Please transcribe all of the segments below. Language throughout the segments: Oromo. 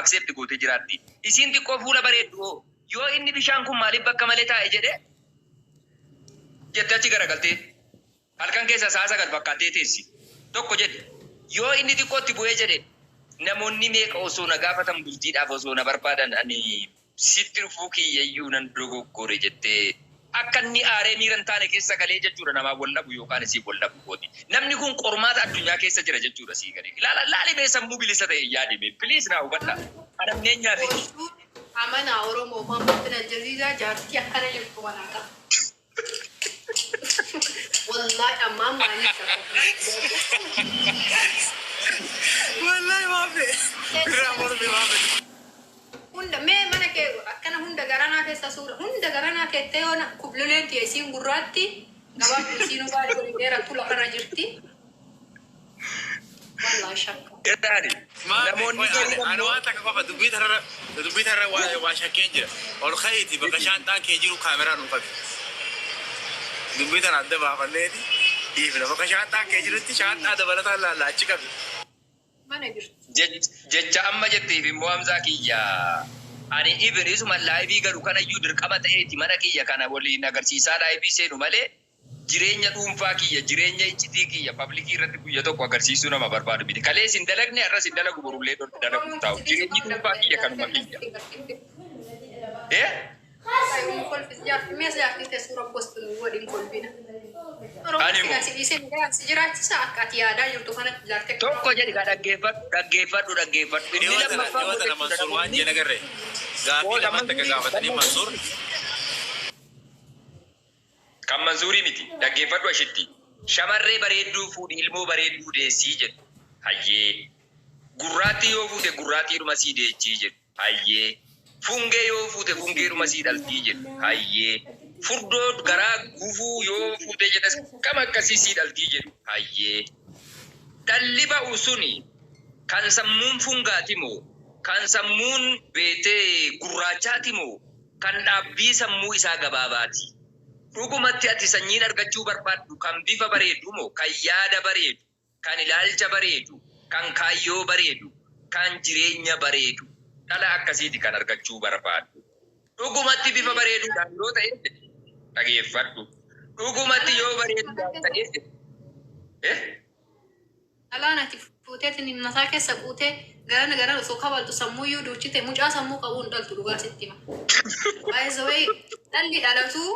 accept gootee jiraatti. Isiin xiqqoo fuula bareeddu hoo yoo inni bishaan kun maaliif bakka malee taa'e jedhe jette achi garagaltee halkan keessa sa'a 9 fakkaattee teessi. Tokko jedhe yoo inni xiqqoo itti bu'ee jedhe namoonni meeqa osoo na gaafatan bultiidhaaf osoo na barbaadan ani sitti dhufuu kiyyayyuu nan dogoggore jettee akka inni aaree miira hin taane keessa galee jechuudha namaan wal dhabu yookaan isiin wal dhabu kooti. Namni kun qormaata addunyaa keessa jira jechuudha sii galee. Ilaala laali mee sammuu bilisa ta'e yaadi mee please naa hubadhaa. Anamneenyaa fi. Boontuu amanaa Oromoo Muhammad bin Aljaziizaa jaartii akkana jirtu manaa qaba. Wallahi amma amma ani Wallahi maafe. Birraa morme maafe. Hunda mee mana kee akkana hunda garanaa keessa suura hunda garanaa keettee yoo na- kubluleen tiya isiin gurraatti gabaabdu isiinuu baay'ee waliin dheerattu lafarra jirti. Wallahi shakka. Ilaali Maafe namoonni qoy gariin ani ani ammoo waan takka qofa dubbii tanarra dubbii tanarra waa waa shakkeen jira. Ol ka'iiti bakka shaanxaan kee jiru kaameraa nuu qabi. Dubbii tana adda baafanneeti dhiifna. Bakka shaanxaan kee jirutti shaanxaa dabalataan laalla achi qabi. Mana jirti. Jecha amma jetteef immoo Hamzaa kiyya ani even isuma live galu kanayyuu dirqama ta'eeti mana kiyya kana waliin agarsiisaa live seenu malee jireenya dhuunfaa kiyya jireenya iccitii kiyya public irratti guyya tokko agarsiisuu nama barbaadu miti. Kalees hin dalagne har'as hin dalagu borullee dalagu hin taa'u. Jireenyi dhuunfaa kiyya kanuma kiyya. Eh? Ani moo? Tokko jedhi kaa dhaggeeffadhu dhaggeeffadhu dhaggeeffadhu. Inni Dhiyoo tana lammaffaa dhiyoo immoo tana jechuudha Mansuur waan namoonni jeen agarre. Gaaffii Qoota lamatti akka Mansuurii gaafatanii Mansuur Kan Mansuurii miti dhaggeeffadhu ashitti. Shamarree bareedduu fuudhi ilmoo bareedduu deessii jedhu. Hayyee. Gurraattii yoo fuute gurraattiidhuma sii deechii jedhu. Hayyee. Fungee yoo fuute fungeedhuma sii dhaltii jedhu. Hayyee. Furdoo garaa gufuu yoo fuute jedhes kam akkasii sii dhaltii jedhu. Hayyee. Dhalli ba'u suni kan sammuun fungaati moo kan sammuun beetee gurraachaati moo kan dhaabbii sammuu isaa gabaabaati? Dhugumatti ati sanyiin argachuu barbaaddu kan bifa bareedu moo kan yaada bareedu, kan ilaalcha bareedu, kan kaayyoo bareedu, kan jireenya bareedu? Dhala akkasiiti kan argachuu barbaaddu. Dhugumatti bifa bareeduudhaan yoo ta'e jedhe, dhageeffadhu. Dhugumatti yoo bareeduudhaan ta'e jedhe, eh? Dhalaan ati fuuteetiin mataa keessa guutee garana garana osoo kabaltu sammuuyyuu duuchite mucaa sammuu qabuu hin dhaltu dhugaa sitti hima. By the way dhalli dhalatuu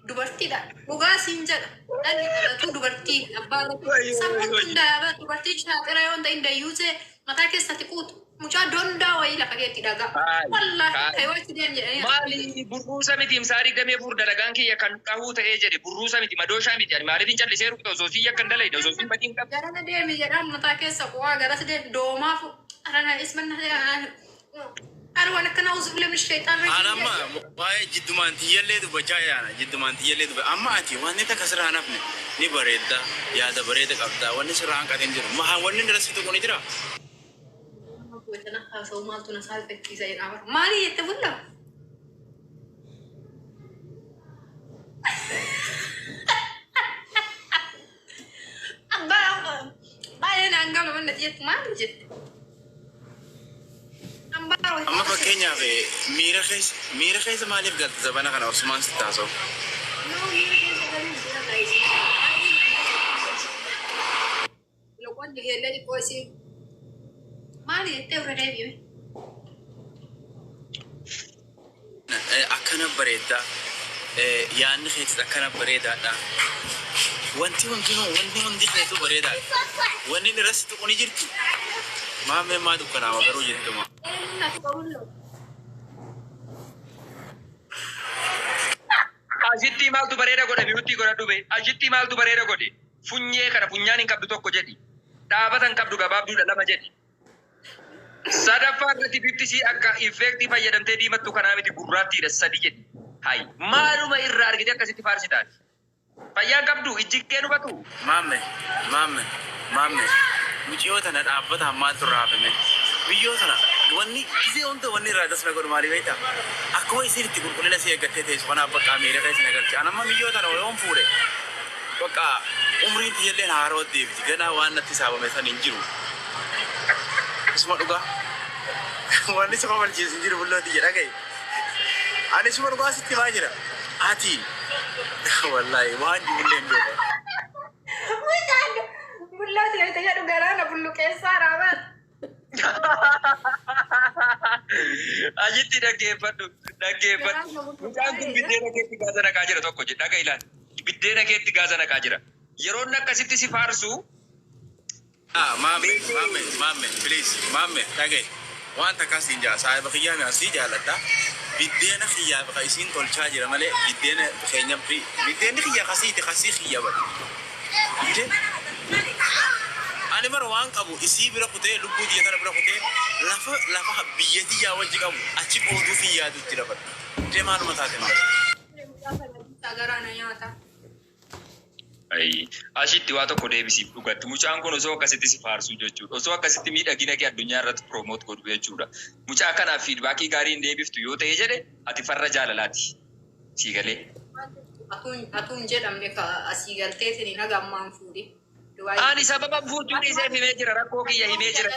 dubartiidha dhugaa siin jedha dhalli dhalatuu dubartii abbaa irratti sammuun tun daaba dubartii shaaxira yoo hin ta'in dayyuusee mataa keessatti quutu Mucaa dondaa wayii lafa keetti dhagaa. Kaayi, Wallaahi kaayi. kayoo itti deem jedhanii ati Maali burruusa miti imsaa 24 dalagaan kiyya kan dhahuu ta'ee jedhe burruusa miti madooshaa miti ani maaliif hin callisee rukuta osoo sii yakka hin dalayne osoo siin badii hin qabne. Garana deemi jedhaan mataa keessa bu'aa garas deemi doomaa fu arana ismanna ani waan akkana uzubillee min sheexaan An rajiim amma jedhe. waa'ee jiddumaan tiyyallee dubbachaa yaana jiddumaan tiyyallee dubba amma ati wanni takka sirraa hin hafne ni bareedda yaada bareeda qabda wanni sirraa hanqate hin jiru maha wanni irra si tuqu ni jira. Nama gootana haasa'u maaltu na saalfachiisa jedhaa bara. Maali jette bulla? Abbaa baay'ee naan gama manna jettu maali jette? Ambaa Amma fakkeenyaaf miira keessa miira keessa maaliif galta zabana kana osumaan sitti haasa'u. Yoo miira keessa galuun jira gaa'is. Loqonni keellee xiqqoo isii maali jettee irra deebi'ime. Akkana bareedda yaadni keetis akkana bareedaadha. Wanti hundinuu wanti hundi keetuu bareedaadha. Wanni inni irratti tuqu ni jirti. Maammee maa dukkanaawa garuu jettuma. Eenyuun ati qabullo. Ashittii maaltu bareeda godhe miyuuttii godhadhu bee. Ashittii maaltu bareeda godhe Funyee kana funyaan hin qabdu tokko jedhi. Dhaabata hin qabdu gabaabduudha lama jedhi. Sadaffaa irratti bifti isii akka effect fayyadamtee diimattu kanaa miti gurraattiidha sadi jedhi. Hay maaluma irraa argite akkasitti faarsita ati? Fayyaa hin qabduu? Ijji kee hin hubatuu? Maamme maamme maamme muciyoo tana dhaabbataan maaltu irraa hafe mee biyyoo tana wanni gizee hunda wanni irraa das na godhu maali beektaa akkuma isiin itti qulqullina isii eeggattee teessu kanaaf baqqaa miira keessa na galche an amma miyyoo tana yoon fuudhe Baqa umriin tiyyalleen haarawa deebiti ganaa waan natti saabame san hin jiru. Isuma dhugaa. Wanni si kofalchiisu hin jiru bullooti jedha gahe. Ani suma dhugaa sitti himaa jira. Ati wallaahi waan jibullee hin beeku. Mucaan bullaati yoo ta'e jedhu galaana bulluqeessaa raaban. Achitti dhaggeeffadhu dhaggeeffadhu. Mucaan kun biddeena keetti gaaza naqaa jira tokko jedha dhaga ilaali. Biddeena keetti gaaza naqaa jira. Yeroo inni akkasitti si faarsu Ah, maamme, maamme, maamme, please, maamme, dhagaye. Waan takka siin jaa, saahiba kiyyaa mi asii jaaladha. Biddeena kiyyaa ka isiin tolchaa jira malee biddeena keenya biddeenni kiyya kasiiti kasii kiyya bari. Bidde ani bara waan qabu isii bira kutee lubbuu tiyya tana bira kutee lafa lafa biyya tiyyaa wajji qabu achi qooduu fi yaadu jira bara. Dee maaluma taate maal? Garaa na nyaata. Ayi, ashitti waa tokko deebisiif dhugatti. Mucaan kun osoo akkasitti si faarsu jechuudha. Osoo akkasitti miidhagina kee addunyaa irratti promote godhu jechuudha. Mucaa kanaaf feedbackii gaarii hin deebiftu yoo ta'e jedhe ati farra jaalalaati. Sii galee. Atuun jedhamne ka asii galteetiin haga ammaan fuudhi. Ani sababa fuuchuu dhiiseef himee jira. Rakkoo kiyya himee jira.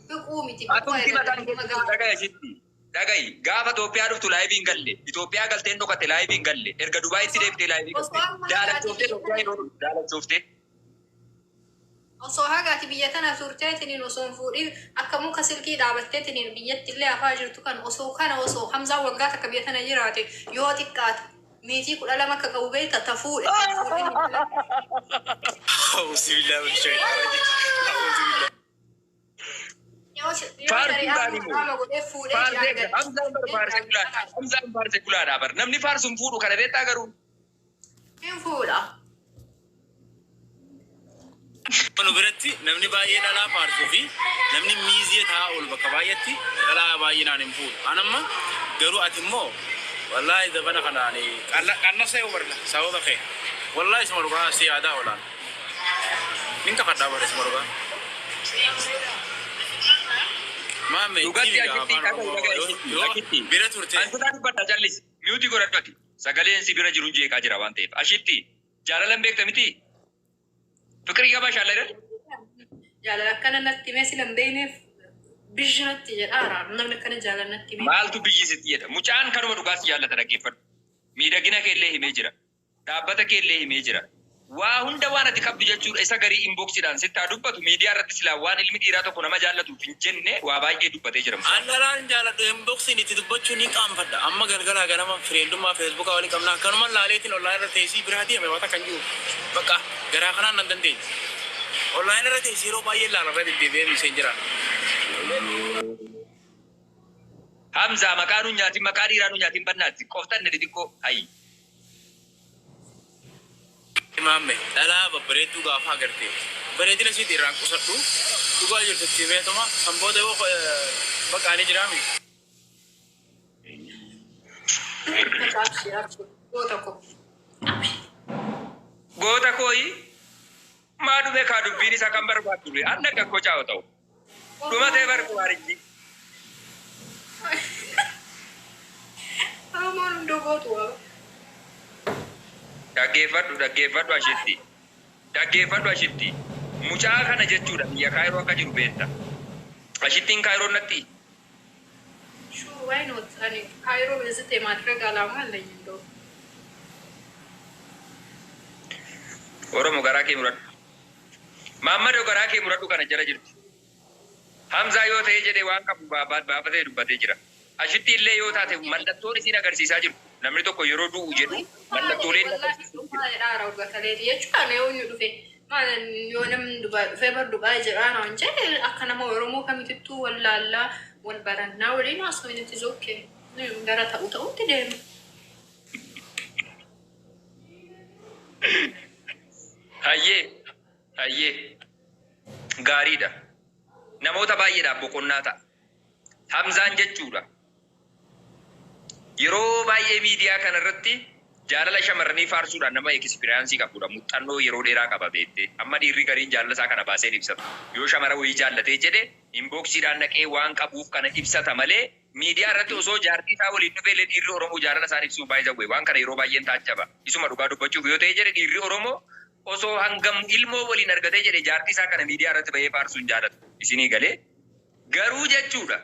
Fiquu miti. Atumti mataan keessa dhagaye asitti. Dhagayi gaafa Itoophiyaa dhuftu live hin galle. Itoophiyaa galteen dhokate live hin galle. Erga Dubaayitti deebitee live galte. Daalachooftee Itoophiyaa yeroo dhuftu daalachooftee. Osoo haga ati biyya tana turteetiin osoo hin fuudhin akka muka silkii dhaabatteetiin biyyatti illee hafaa jirtu kan osoo kana osoo Hamzaan waggaa takka biyya tana jiraate yoo xiqqaate meetii 12 akka qabu beekta ta fuudhe ta fuudhin. Auzubillahi min shaytaani rajiim. Auzubillahi. Yoo Faarsuu shari'aa gaarii moo? qaama godhee fuudhee Faarsee jaan Hamzaan bar faarsee bulaadha. Hamzaan faarsee bulaadha bar. Namni faarsu hin fuudhu kana beektaa garuu. Hin fuudha. Nu biratti namni baay'ee dhalaa faarsuu fi namni miizee taa'aa oolu bakka baay'eetti dhalaa baay'inaan hin fuudhu. Anamma garuu ati immoo wallaahi zabana kana ani qannasa yoo barla sababa kee wallaahi isuma dhugaa si yaadaa oolaan. Nin kakadhaa bara isuma dhugaa. Maamme Dhugatti jibi achitti afaan dhagahi Oromoo dhagahi yoo ashitti yoo ashitti. bira turte. Antutaa dubbadha callisi. Mute godhadhu ati. Sagaleen si bira jiru jeeqaa jira waan ta'eef. Ashitti jaalalan beekta miti. Fiqirii gabaa shaalladhan. Jaalala akkana natti himee sila hin beekneef biyyi natti jedhaara. Namni akkana jaalala natti himee. Maaltu biyyi sitti jedha? Mucaan kanuma dhugaas jaallata dhaggeeffadhu. Miidhagina kee illee himee jira. Dhaabbata kee illee himee jira. Waa hunda waan ati qabdu jechuudha isa garii inboxiidhaan sitti haa dubbatu miidiyaa irratti silaa waan ilmi dhiiraa tokko nama jaallatuuf hin jenne waa baay'ee dubbatee jira mucaan. An dhalaan jaaladhu inboxiin itti dubbachuu ni qaanfadha. Amma galgalaa ganama friendummaa Facebookaa walii qabna. Akkanuma laaleetiin online irra teessii biraa deeme waan takka hin jiru. Bakka garaa kanaan nan dandeenye. Online irra teessii yeroo baay'ee laala irra deddeebi'ee messengeraan. Hamzaa maqaa nu nyaatin maqaa dhiiraa nu nyaatin bannaatti qoftanne xixiqqoo hayi. Maamme dhalaa babbareedduu gaafa agarte bareedina isiitii irraan qusadhu dhugaa jirtu itti himeetuma san booda yoo bakka ani jiraami. Abshir abshir goota koo. Goota kooyi maa dhume kaa dubbiin isaa kan barbaaddu anna akka koo caa'u ta'u. Dhumatee barbaadichi. Oromoon hunduu gootu waaba. Dhaggeeffadhu dhaggeeffadhu ashitti. Dhaggeeffadhu ashitti. Mucaa kana jechuudha biyya Kaayiroo akka jiru beekta. Ashittiin Kaayiroo natti. Sure, why not? Ani ካይሮ visit የማድረግ አላማ አለኝ እንደው Oromo garaa kee muradhu. Maammadoo garaa kee muradhu kana jala jirti. Hamzaa yoo ta'e jedhee waan qabu baafatee dubbatee jira. Ashitti illee yoo taate mallattoon isiin agarsiisaa jirtu. Namni tokko yeroo du'u jedhu mallattooleen jechuudha yoo inni dhufe maal yoo namni Dubaay dhufee bar Dubaay jedhaa naan jedhe akka nama Oromoo kamitittuu wal laallaa wal barannaa waliin haasofni is okay gara ta'u ta'utti deema. Hayyee hayyee gaariidha. Namoota baay'eedhaaf boqonnaa ta'a. Hamzaan jechuudha. Yeroo baay'ee miidiyaa kanarratti jaalala shamarranii faarsuudhaan nama experience qabudha. Muuxannoo yeroo dheeraa qaba beektee. Amma dhiirri gariin jaalala isaa kana baasee ibsatu. Yoo shamara wayii jaallatee jedhe inboxiidhaan naqee waan qabuuf kana ibsata malee miidiyaa irratti osoo jaartii isaa waliin dhufee illee dhiirri Oromoo jaalala isaan ibsuuf baay'ee jawwee waan kana yeroo baay'een taajjaba. Isuma dhugaa dubbachuuf yoo ta'e jedhe dhiirri Oromoo osoo hangam ilmoo waliin argatee jedhe jaartii isaa kana miidiyaa irratti bahee faarsuu hin jaalatu. Isinii galee Garuu jechuudha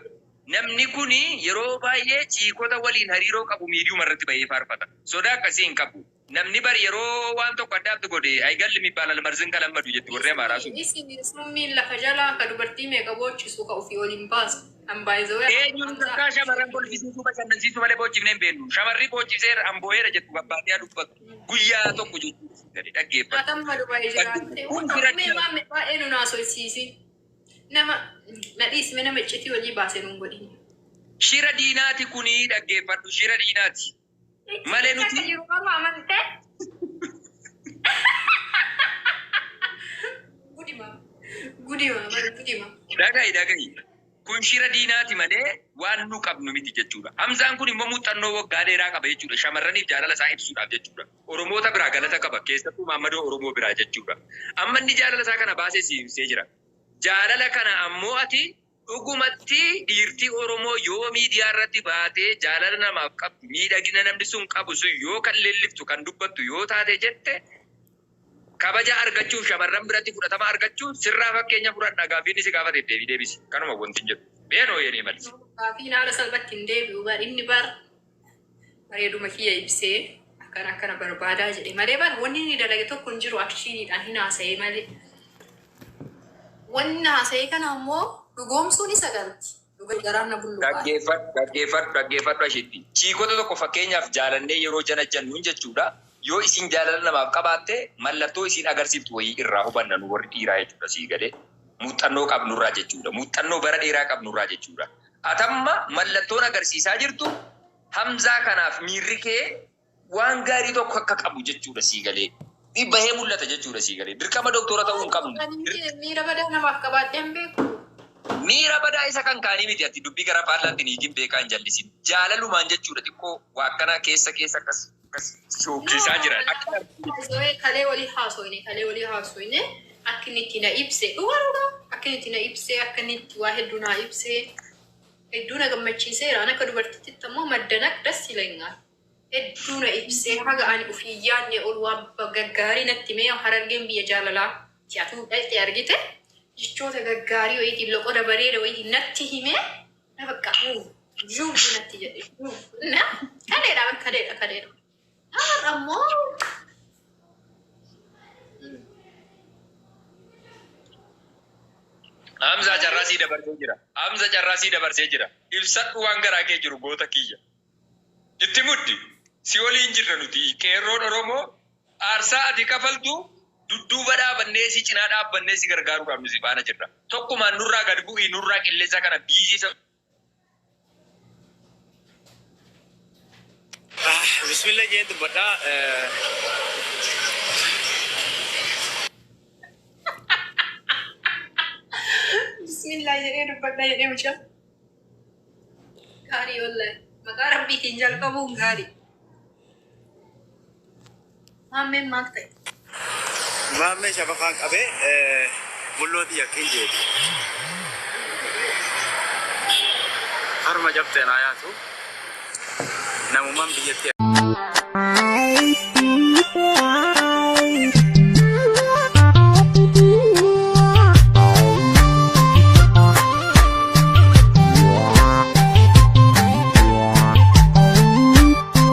namni kuni yeroo baay'ee chiikota waliin hariiroo qabu miidiyuma irratti bahee faarfata. Sodaa akkasii hin qabu. Namni bari yeroo waan tokko addaatti godhe aygalli mibbaalal marzin kalammadu jetti warri Amaaraa sun. Isin summiin lafa jalaa ka dubartii meeqa boochisu ka ofii waliin baasu. Kan baay'ee Eenyuun takkaa shamarran kolfisiisuu bashannansiisuu malee boochifnee hin beeknu. Shamarri boochiseera amboo'eera jettu gabbaatee dubbatu. Guyyaa tokko jechuudha gadi dhaggeeffatu. Atamma Dubaay jiraatte. Kun fira Mee maamme baay'ee nu naasofsiisi. Nama na dhiisme nama iccitii walii baasee nuun godhin. Shira diinaati kuni dhaggeeffadhu shira diinaati. Malee nuti Akka jiru garuu amantee. Gudima. Gudima bari gudima. Dhaga'i dhaga'i. Kun shira diinaati malee waan nu qabnu miti jechuudha. Hamzaan kun immoo muuxannoo waggaa dheeraa qaba jechuudha. Shamarraniif jaalala isaa ibsuudhaaf jechuudha. Oromoota biraa galata qaba. Keessattuu Maammadoo Oromoo biraa jechuudha. Amma inni jaalala isaa kana baasee si ibsee jira. Jaalala kana ammoo ati dhugumatti dhiirtii Oromoo yoo miidiyaa irratti baatee jaalala namaaf qabdu miidhagina namni sun qabu sun yoo kan leelliftu kan dubbattu yoo taate jette kabaja argachuuf shamarran biratti fudhatama argachuuf sirraa fakkeenya fudhadha gaaffiin si gaafateef deebii deebisi. Kanuma wanti hin jedhu. Beenoo yenee malsi. Gaaffiin haala salphatti hin deebi'u bar inni bar bareeduma kiyya ibsee akkana akkana barbaadaa jedhe malee bar wanni inni dalage tokko hin jiru actioniidhaan hin haasa'e malee. Wanni haasa'e kana ammoo dhugoomsuun isa galti. Dhuga garaan na bulluqaa. Dhaggeeffadhu dhaggeeffadhu dhaggeeffadhu ashitti. Chiikota tokko fakkeenyaaf jaalannee yeroo jana jennuun jechuudha. Yoo isin jaalala namaaf qabaatte mallattoo isin agarsiiftu wayii irraa hubanna nu warri dhiiraa jechuudha sii galee. Muuxannoo qabnurraa jechuudha. Muuxannoo bara dheeraa qabnurraa jechuudha. Atamma mallattoon agarsiisaa jirtu Hamzaa kanaaf miirri kee waan gaarii tokko akka qabu jechuudha sii galee. Bahee mul'ata jechuudha sii galee. Dirqama doktora ta'uu hin qabnu. Miira badaa namaaf qabaadhee hin beeku. Miira badaa isa kan kaanii miti ati dubbii gara faallaatti niitiin beekaa hin jallisin. Jaalalumaan jechuudha xiqqoo waa akkanaa keessa keessa akkas akkas shookisaa jira. Akka Kalee walii haasoyne kalee walii haasoyne akka inni itti na ibse dhugaa dhugaa akka inni itti na ibse akka inni itti waa hedduu na ibse hedduu na gammachiiseera. An akka dubartittitti ammoo maddanak das ይለኛል. Hedduu na ibse haga ani ofii yaadne ol waan gaggaarii natti himee Harargeen biyya jaalalaa si'atuu dhaqxee argite jechoota gaggaarii wayiitiin loqoda bareeda wayiitiin natti himee na bakka juubu natti jedhe na kaleedha kaleedha kaleedha. Har'a ammoo Hamzaa carraasii dabarsee jira. Hamza carraasii dabarsee jira. Ibsadhu waan garaa kee jiru goota kiyya. Itti muddi. Si waliin jirra nuti. Qeerroon Oromoo aarsaa ati kafaltu dudduuba dhaabannee si cinaa dhaabbannee si gargaaruudhaaf nu si faana jirra. Tokkumaan nurraa gad bu'ii nurraa qilleensa kana biizii Bismillah jee dubbadhaa. Bismillah jedhee dubbadha jedhee mucaa. Gaarii wallahi. Maqaa rabbiitiin jalqabuun gaarii. Maammeen maal ta'e? Maammee shafaqaan qabee bullooti yakkin jeeti. Harma jabteen haa yaatu. Namummaan biyyatti